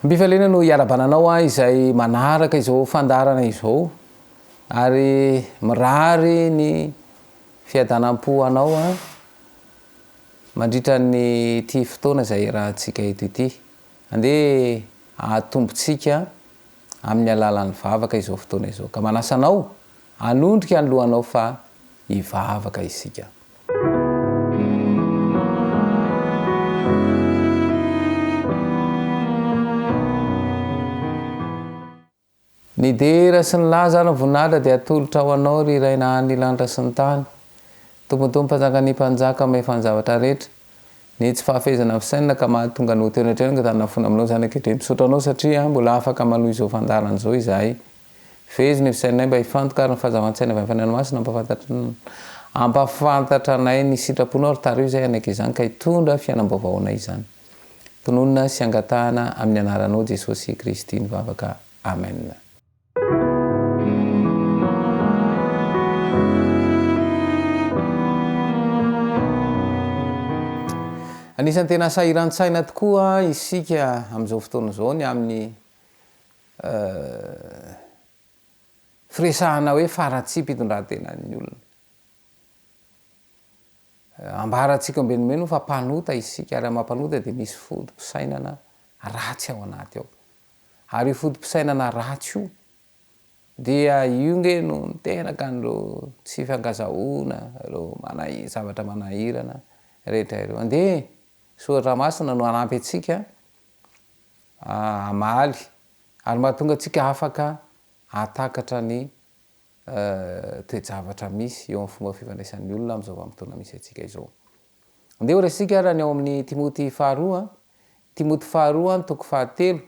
Am-pifaliana no hiarabana anao aho izay manaraka izao fandaharana izao ary mirary ny fiadanam-po anao aho mandritra ny ity fotoana izay iarahantsika eto ity. Andeha hahatombotsika amin'ny alalan'ny vavaka izao fotoana izao. Ka manasa anao hanondrika ny lohanao fa hivavaka isika. Ny dera sy ny laza ary ny voninahitra dia atolotra ho Anao, ry Ray naha ny lanitra sy ny tany, Tompon'ny tompo, Mpanjakan'ny mpanjaka, Mahefa ny zavatra rehetra, ny tsy fahafehezana ny fisainana ka mahatonga ny ho teo anatrehanao ka tany nafoina aminao izany ankehitriny. Misaotra Anao satria mbola afaka manohy izao fandaharana izao izahay. Fehezo ny fisainanay mba hifantoka ary ny fahazavan-tsaina avy amin'ny Fanahy Masina hampafantatra anay ny sitraponao ary tariho izahay hanaiky izany ka hitondra fiainam-baovao ho anay izany. Tononina sy angatahana amin'ny anaranao Jesosy Kristy ny vavaka. Amen. Anisan'ny tena sahiran-tsaina tokoa isika amin'izao fotoana izao ny amin'ny Firesahana hoe faharatsiam-pitondran-tenan'ny olona. Ambarantsika ombieny fa mpanota isika ary amin'ny maha mpanota dia misy foto-pisainana ratsy ao anaty ao. Ary io foto-pisainana ratsy io dia io nge no miteraka an'ireo tsy fiankazahoana, ireo zavatra manahirana rehetra ireo. Andeha Soratra Masina no hanampy antsika hamaly ary mahatonga antsika afaka hahatakatra ny toe-javatra misy eo amin'ny fomba fifandraisan'ny olona amin'izao vanim-potoana misy antsika izao. Andeha ho raisintsika ary ny ao amin'ny Timoty faharoa, Timoty faharoa toko fahatelo,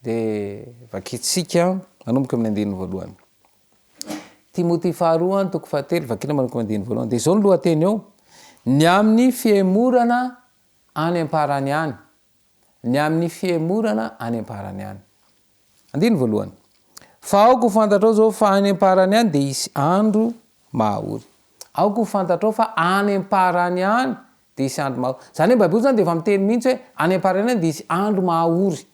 dia vakintsika manomboka amin'ny andininy voalohany. Timoty faharoa toko fahatelo, vakina manomboka amin'ny andininy voalohany. Dia izao ny lohateny eo, ny amin'ny fihemorana any am-parany any. Ny amin'ny fihemorana any am-parany any. Andininy voalohany. Fa aoka ho fantatrao izao fa any am-parany any dia hisy andro mahaory. Aoka ho fantatrao fa any am-parany any dia hisy andro mahaory. Izany hoe ny Baiboly izany dia efa miteny mihitsy hoe any am-parany any dia hisy andro mahaory.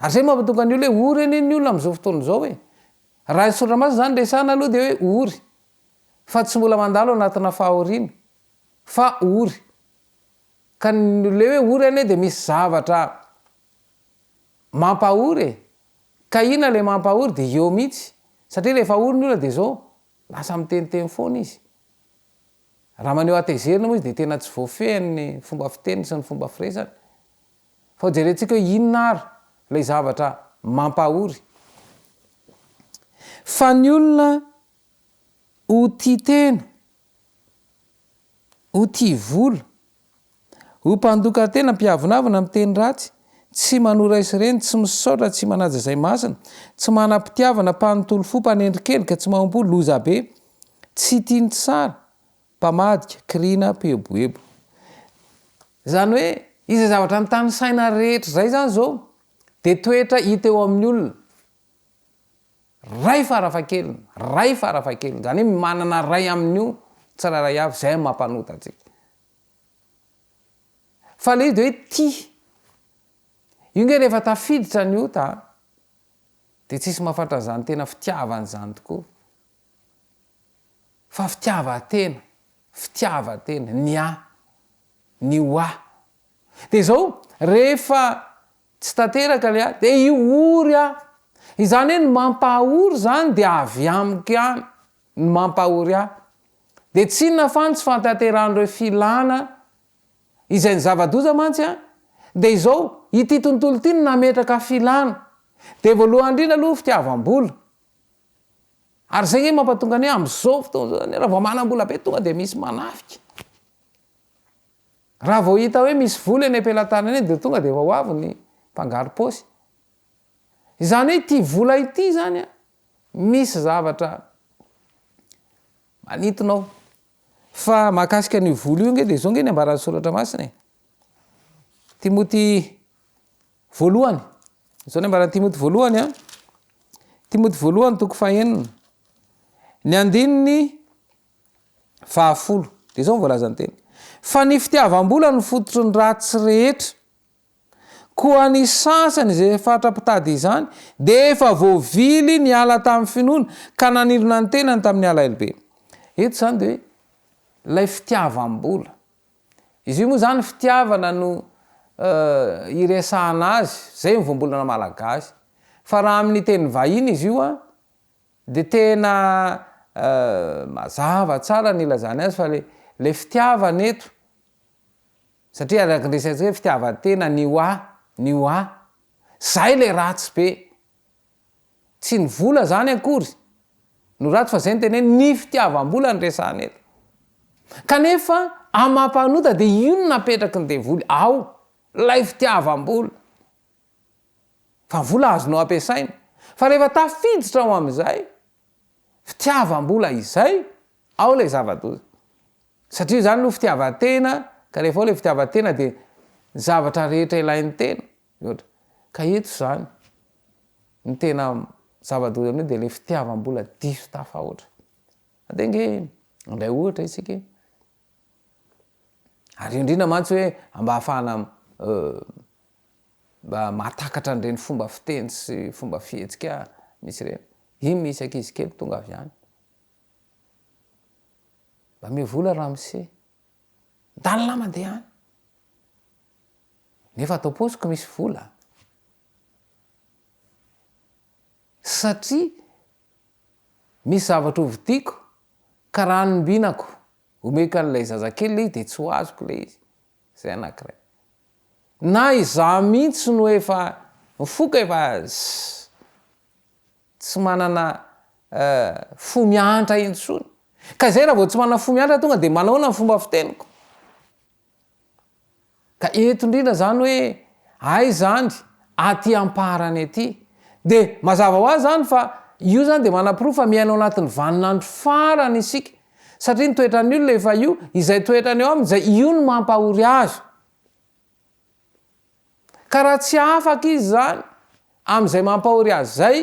Ary izay no mampatonga ny olona hoe ory anie ny olona amin'izao fotoana izao e. Raha ny soratra masina izany resahana aloha dia hoe ory. Fa tsy mbola mandalo anatina fahoriana fa ory. Ka ny le hoe ory anie dia misy zavatra mampahory e! Ka inona le mampahory dia eo mihitsy, satria rehefa ory ny olona dia zao, lasa miteniteny foana izy. Raha maneho hatezerana moa izy dia tena tsy voafehiny ny fomba fiteniny sy ny fomba firesany. Fa ho jerentsika hoe inona ary ilay zavatra mampahory. Fa ny olona ho tia tena Ho tia vola, ho mpandoka tena, mpiavonavona, miteny ratsy, tsy manoa ray sy reny, tsy misaotra, tsy manaja izay masina, tsy manam-pitiavana, mpanontolo fo, mpanendrikendrika, tsy mahompo, lozabe, tsy tia ny tsara, mpamadika, kirina, mpieboebo. Izany hoe izay zavatra notanisaina rehetra izay izany izao dia toetra hita eo amin'ny olona. Ray farafahakeliny, ray farafahakeliny, izany hoe manana ray amin'io tsirairay avy, izay no mampanota antsika. Fa ilay izy dia hoe tia. Io nge rehefa tafiditra ny ota dia tsisy mahafantatra an'izany tena fitiavana izany tokoa. Fa fitiavan-tena, fitiavan-tena, ny ahy, ny ho ahy. Dia izao, rehefa Tsy tanteraka ilay ahy, dia io ory aho. Izany hoe ny mampahory izany dia avy amiko ihany ny mampahory ahy. Dia tsy inona fa ny tsy fahatanterahan'ireo filana izay ny zava-doza mantsy an, dia izao, ity tontolo ity no nametraka filana. Dia voalohany indrindra aloha fitiavam-bola. Ary izay nge mampatonga ny hoe amin'izao fotoana izao izany raha vao manam-bola be tonga dia misy manafika. Raha vao hita hoe misy vola eny am-pelatanana eny dia tonga dia efa ho avy ny mpangaro-paosy. Izany hoe ity vola ity izany an, misy zavatra manintona ao. Fa mahakasika an'io vola io ange dia izao ange ny ambaran'ny soratra masina e. Timoty voalohany, izao ny ambaran'i Timoty voalohany an, Timoty voalohany toko fahenina, ny andininy Fahafolo, dia izao no voalazan'ny teny, Fa ny fitiavam-bola no fototry ny ratsy rehetra. Koa ny sasany izay fatra-pitady izany dia efa voavily niala tamin'ny finoana ka nanirona ny tenany tamin'ny alahelo be. Eto izany dia hoe ilay fitiavam-bola. Izy io moa izany fitiavana no iresahana azy, izay ny voambolana malagasy. Fa raha amin'ny teny vahiny izy io dia tena mazava tsara ny ilazany azy fa ilay fitiavana eto Satria araka ny resahintsika hoe fitiavan-tena ny ho ahy, ny ho ahy. Zay le ratsy be. Tsy ny vola zany akory no ratsy fa zay no teneniny, ny fitiavam-bola no resahana eto. Kanefa amin'ny maha mpanota dia io no napetraky ny devoly ao, ilay fitiavam-bola. Fa vola azonao ampiasaina. Fa rehefa tafiditra ao amin'izay fitiavam-bola izay, Ao ilay zava-doza. Satria izany aloha fitiavan-tena, ka rehefa ao ilay fitiavan-tena dia ny zavatra rehetra ilain'ny tena, mihoatra. Ka eto izany, ny tena zava-doza amin'io dia ilay fitiavam-bola diso tafahoatra. Andeha ange handray ohatra isika e. Ary indrindra mantsy hoe mba hahafahana mba mahatakatra an'ireny fomba fiteny sy fomba fihetsika misy ireny. Iny misy ankizy kely tonga avy any. Mba omeo vola ramose. Ndany mandeha any. Nefa ato am-paosiko misy vola. Satria misy zavatra hovidiako ka raha anombinako omeko an'ilay zazakely ilay izy dia tsy ho azoko ilay izy. Izay anankiray. Na izaho mihitsy no efa ny foko efa Tsy manana fo miantra intsony. Ka izay raha vao tsy manana fo miantra tonga dia manahoana ny fomba fiteniko? Ka eto indrindra izany hoe aiza izany aty am-parany aty. Dia mazava ho azy izany fa io izany dia manaporofo fa miaina ao anatin'ny vaninandro farany isika. Satria ny toetran'ny olona efa io, izay toetrany ao aminy izay io no mampahory azy. Ka raha tsy afaka izy izany amin'izay mampahory azy izay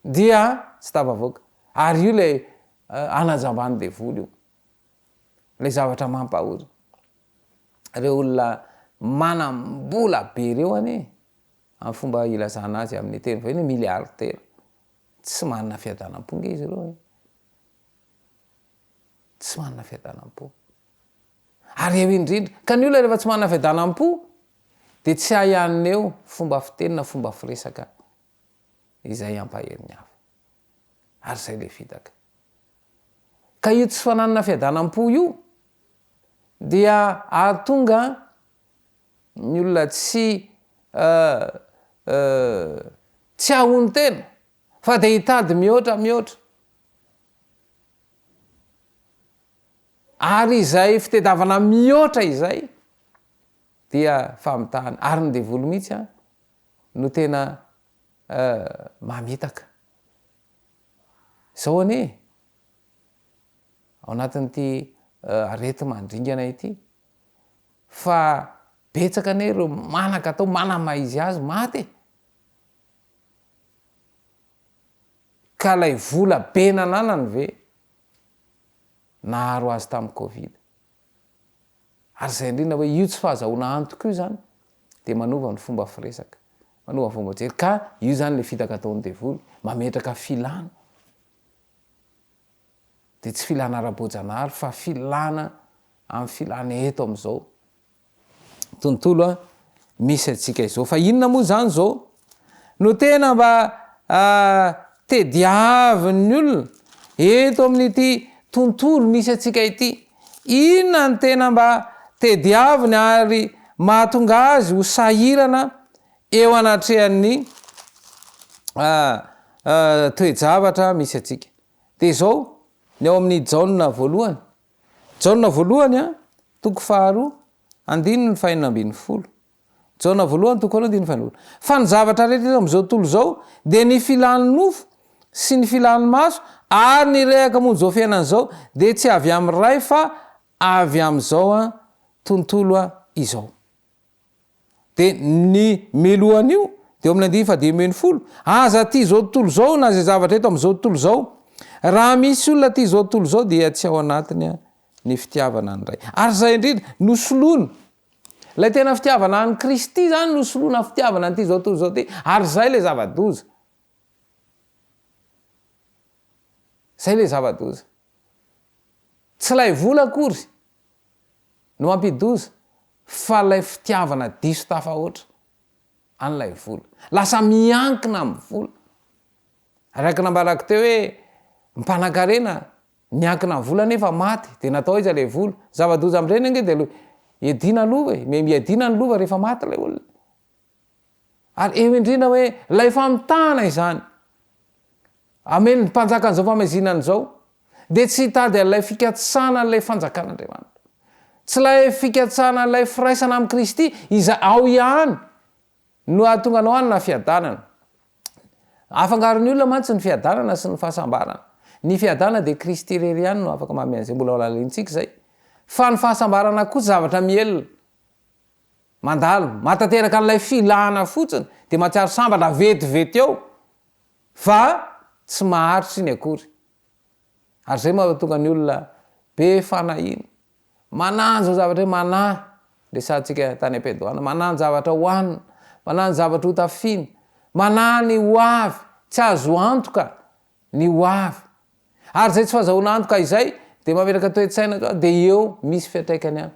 dia tsy tafavoaka. Ary io ilay anajamban'ny devoly io. Ilay zavatra mampahory. Ireo olona manam-bola be ireo anie, amin'ny fomba ilazana azy amin'ny teny vahiny hoe milliardaire. Tsy manana fiadanam-po nge izy ireo e. Tsy manana fiadanam-po. Ary eo indrindra, ka ny olona rehefa tsy manana fiadanam-po dia tsy hay haneho fomba fiteny na fomba firesaka izay hampahery ny hafa. Ary izay ilay fitaka. Ka io tsy fananana fiadanam-po io dia ahatonga ny olona tsy tsy hahonon-tena fa dia hitady mihoatra mihoatra. Ary izay fitedavana mihoatra izay dia famitahana. Ary ny devoly mihitsy an, no tena mamitaka. Izao anie e, ao anatin'ity areti-mandringana ity, fa betsaka anie ireo manan-katao, manamaizy azy maty e. Ka ilay vola be nananany ve naharo azy tamin'ny covid. Ary izay indrindra hoe io tsy fahazahoana antoka io izany dia manova ny fomba firesaka, manova ny fomba fijery ka io izany ilay fitaka ataon'ny devoly, mametraka filana. Dia tsy filana ara-boajanahary fa filana amin'ny filana eto amin'izao. tontolo misy antsika izao. Fa inona moa izany izao no tena mba tediavin'ny olona eto amin'ity tontolo misy antsika ity? Inona no tena mba tediaviny ary mahatonga azy ho sahirana eo anatrehan'ny toe-javatra misy antsika? Dia izao ny ao amin'ny Jaona voalohany Jaona voalohany toko faharoa, andininy fahenina ambin'ny folo. Jaona voalohany toko faharoa andininy fahenina ambin'ny folo. Fa ny zavatra rehetra eto amin'izao tontolo izao dia ny filan'ny nofo sy ny filan'ny maso ary ny rehaka momba izao fiainana izao dia tsy avy amin'ny Ray fa avy amin'izao tontolo izao. Dia ny melohan'io dia eo amin'ny andininy fahadimy ambin'ny folo, Aza tia izao tontolo izao na izay zavatra eto amin'izao tontolo izao. Raha misy olona tia izao tontolo izao dia tsy ao anatiny ny fitiavana ny Ray. Ary izay indrindra, nosoloina. Ilay tena fitiavana an'i Kristy izany no soloina fitiavana an'ity izao tontolo izao ity, ary izay ilay zava-doza. Izay ilay zava-doza. Tsy ilay vola akory no mampidi-doza fa ilay fitiavana diso tafahoatra an'ilay vola. Lasa miankina amin'ny vola. Araka ny nambarako teo hoe mpanankarena niankina amin'ny vola nefa maty dia natao aiza ilay vola? Zava-doza amin'ireny ange dia iadiana lova e, iadiana ny lova rehefa maty ilay olona. Ary eo indrindra hoe ilay famitahana izany amely ny mpanjakan'izao famezinana izao dia tsy hitady an'ilay fikatsana an'ilay fanjakan'Andriamanitra. Tsy ilay fikatsana an'ilay firaisana amin'i Kristy izay ao ihany no hahatonga anao hanana fiadanana. Afangaron'ny olona mantsy ny fiadanana sy ny fahasambarana. Ny fiadanana dia Kristy irery ihany no afaka manome an'izay, mbola ho lalaintsika izay. Fa ny fahasambarana kosa zavatra mihelina. Mandalo, mahatanteraka an'ilay filana fotsiny dia mahatsiaro sambatra vetivety eo fa tsy maharitra iny akory. Ary izay mahatonga ny olona be fanahiana, manahy an'izao zavatra hoe manahy, resahantsika tany am-piandohana, manahy ny zavatra hohanina, manahy ny zavatra hotafiana, manahy ny ho avy, tsy azo antoka ny ho avy. Ary izay tsy fahazahoana antoka izay dia mametraka toe-tsaina koa dia eo misy fiantraikany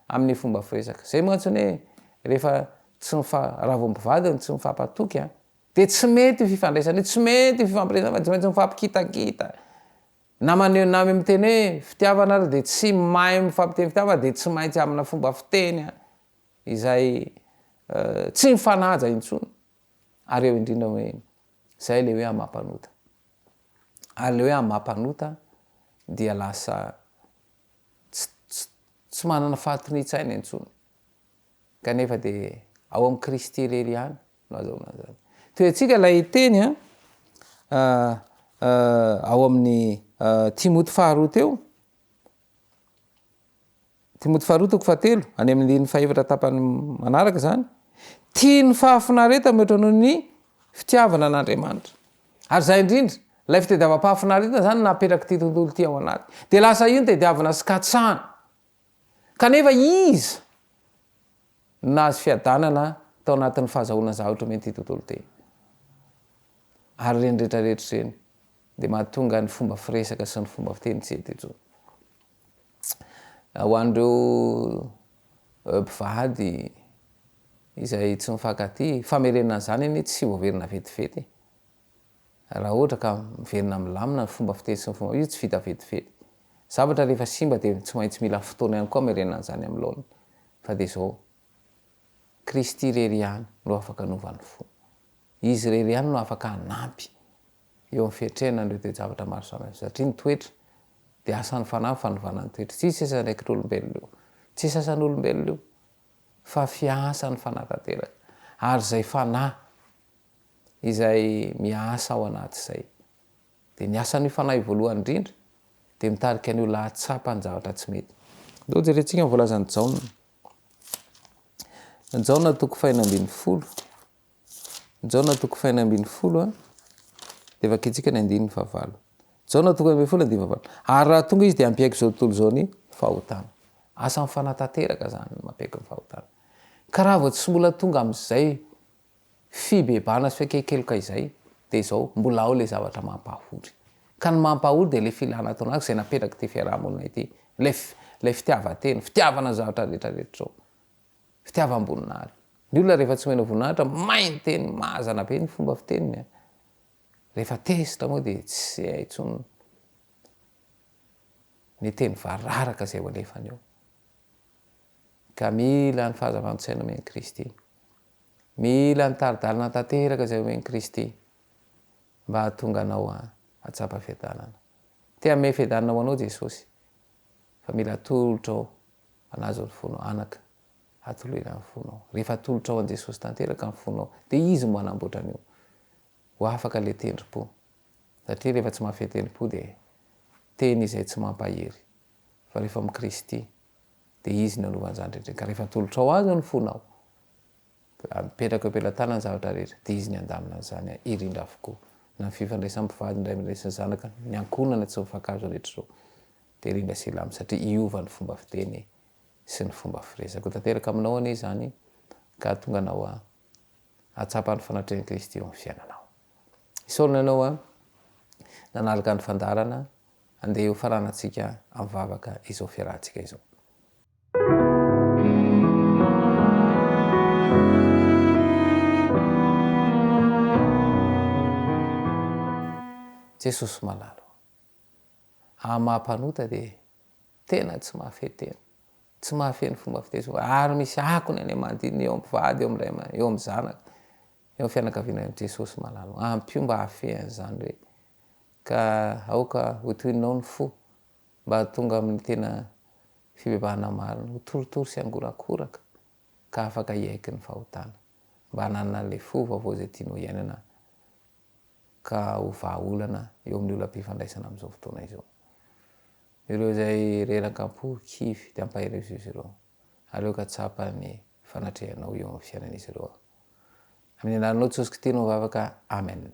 amin'ny fomba firesaka. Izay mantsy ny hoe rehefa tsy mifa, raha vao mpivady no tsy mifampatoky an, dia tsy mety io fifandraisana io, tsy mety io fifampiresahana fa tsy maintsy mifampikitakita. Na maneho na miteny hoe fitiavana ary dia tsy mahay mifampiteny fitiavana dia tsy maintsy amina fomba fiteny izay tsy mifanaja intsony. Ary eo indrindra hoe izay ilay hoe amam-panota. Ary ilay hoe amam-panota dia lasa tsy tsy tsy manana fahatonian-tsaina intsony. Kanefa dia ao amin'i Kristy irery ihany no azahoana an'izany. Tohentsika ilay teny an, ao amin'ny Timoty faharoa teo. Timoty faharoa toko fahatelo, any amin'ny andininy fahefatra tapany manaraka izany, Tia ny fahafinaretana mihoatra noho ny fitiavana an'Andriamanitra. Ary izay indrindra, ilay fitadiavam-pahafinaretana izany no napetrak'ity tontolo ity ao anaty. Dia lasa io no tadiavina sy katsahana. Kanefa iza no nahazo fiadanana tao anatin'ny fahazahoana zavatra omen'ity tontolo ity? Ary ireny rehetra rehetra ireny dia mahatonga ny fomba firesaka sy ny fomba fiteny tsy hety intsony. Ho an'ireo mpivady izay tsy mifankatia, famerenana an'izany anie tsy voaverina vetivety e. Raha ohatra ka miverina milamina ny fomba fiteny sy ny fomba, io tsy vita vetivety. Zavatra rehefa simba dia tsy maintsy mila fotoana ihany koa hamerenana an'izany amin'ny laoniny. Fa dia izao, Kristy irery ihany no afaka hanova ny fo. Izy irery ihany no afaka hanampy eo amin'ny fiatrehana an'ireo toe-javatra maro samihafa, satria ny toetra dia asan'ny fanahy ny fanovana ny toetra. Tsisy asan'andraikitr'olombelona io. Tsisy asan'olombelona io, fa fiasan'ny fanahy tanteraka. Ary izay fanahy izay miasa ao anaty izay, dia ny asan'io fanahy io voalohany indrindra dia mitarika ny olona hahatsapa ny zavatra tsy mety. Ndao jerentsika ny voalazan'i Jaona. Jaona toko fahenina ambinifolo. Jaona toko fahenina ambinifolo dia vakintsika ny andininy fahavalo. Jaona toko 16 andininy fahavalo. Ary raha tonga izy dia hampiaiky izao tontolo izao ny fahotana. Asa mifanatanteraka izany ny mampiaiky ny fahotana. Ka raha vao tsy mbola tonga amin'izay fibebahana sy fiaiken-keloka izay dia izao, mbola ao ilay zavatra mampahory. Ka ny mampahory dia ilay filana ato anatiko izay napetrak'ity fiaraha-monina ity. Ilay ilay fitiavan-tena, fitiavana ny zavatra rehetra rehetra izao. Fitiavam-boninahitra. Ny olona rehefa tsy omena voninahitra, mahay miteny, mazana be ny fomba fiteniny an. Rehefa tezitra moa dia tsy hay intsony ny teny vararaka izay ho alefany eo. Ka mila ny fahazavan-tsaina omen'i Kristy. Mila ny tari-dalana tanteraka izay omen'i Kristy mba hahatonga anao hahatsapa fiadanana. Te hanome fiadanana ho anao Jesosy fa mila atolotrao Anazy ny fonao, anaka, atoloina ny fonao. Rehefa atolotrao an'i Jesosy tanteraka ny fonao, dia Izy no manamboatra an'io. Ho afaka ilay tendrim-po. Satria rehefa tsy mahafehy tendrim-po dia teny izay tsy mampahery. Fa rehefa amin'i Kristy, dia Izy no hanova an'izany rehetra. Ka rehefa atolotrao Azy ny fonao, mipetraka eo am-pelatanany ny zavatra rehetra, dia Izy ny handamina an'izany hirindra avokoa. Na ny fifandraisan'ny mpivady, ny ray aman-dreny sy ny zanaka, ny ankohonana tsy mifankahazo rehetra izao. Dia rindra sy hilamina satria hiova ny fomba fiteny. sy ny fomba firesaka. Ho tanteraka aminao anie izany ka hahatonga anao hahatsapa ny fanatrehan'i Kristy eo amin'ny fiainanao. Isaorana ianao an, nanaraka ny fandaharana, andeha ho faranantsika amin'ny vavaka izao fiarahantsika izao. Jesosy malala ô, amin'ny maha mpanota dia tena tsy mahafehy tena, tsy mahafehy ny fomba fiteny, ary misy akony any amin'ny manodidina, eo amin'ny mpivady, eo amin'ny ray aman, eo amin'ny zanaka, eo amin'ny fianakaviana, eo amin'i Jesosy malala ô, ampio mba hahafehy an'izany re, ka aoka ho tohininao ny fo mba hahatonga amin'ny tena fibebahana marina, ho torotoro sy hangorakoraka ka afaka hiaiky ny fahotana, mba hananana an'ilay fo vaovao izay tianao hiainana ka ho vahaolana eo amin'ny olam-pifandraisana amin'izao fotoana izao. Ireo izay reraka am-po, kivy, dia ampaherezo izy ireo. Aleo ka tsapa ny fanatrehanao eo amin'ny fiainan'izy ireo. Amin'ny anaranao Jesosy Kristy no mivavaka. Amen.